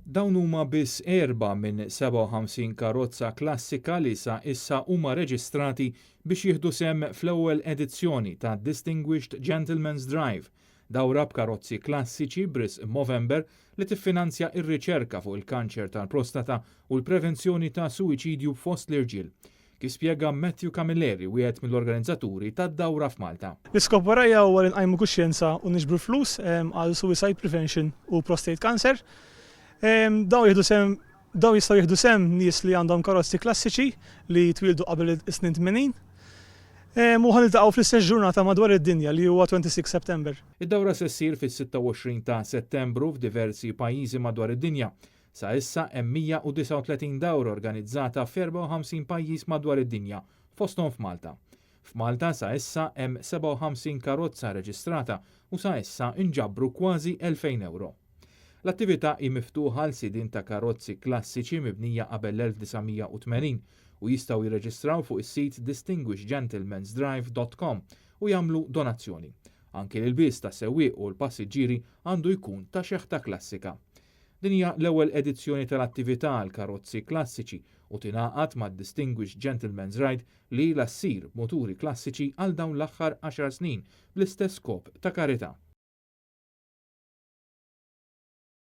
Dawn huma biss erba' minn 57 karozza klassika li sa issa huma reġistrati biex jieħdu sehem fl-ewwel edizzjoni ta' Distinguished Gentleman's Drive, dawra b'karozzi klassiċi b'risq Movember li tiffinanzja r-riċerka fuq il-kanċer tal-prostata u l-prevenzjoni ta' suwiċidju fost l-irġiel. Kif spjega Matthew Camilleri, wieħed mill-organizzaturi tad-dawra f'Malta. L-iskop warajja huwa li nqajmu kuxjenza u niġbru flus għal suicide prevention u prostate cancer. Dawn jieħdu sehem dawn jistgħu jieħdu sehem nies li għandhom karozzi klassiċi li twieldu qabel is-snin 80. U ħa niltaqgħu fl-istess ġurnata madwar id-dinja li huwa 26 September. Id-dawra se ssir fis-26 ta' Settembru f'diversi pajjiżi madwar id-dinja. Sa issa hemm 139 dawra organizzata f'54 pajjiż madwar id-dinja, fosthom f'Malta. F'Malta sa issa hemm 57 karozza reġistrata u sa issa nġabru kważi 2,000 ewro. L-attività hi miftuħa għal sidien ta' karozzi klassiċi mibnija qabel l-1980 u jistgħu jirreġistraw fuq is-sit distinguishedgentlemansdrive.com u jagħmlu donazzjoni. Anki l-ilbies tas-sewwieq u l-passiġġieri għandu jkun ta' xeħta klassika. Din hija l-ewwel edizzjoni tal-attività għal karozzi klassiċi u tingħaqad mad-Distinguished Gentleman's Ride li ilha ssir b'muturi klassiċi għal dawn l-aħħar għaxar snin bl-istess skop ta' karità.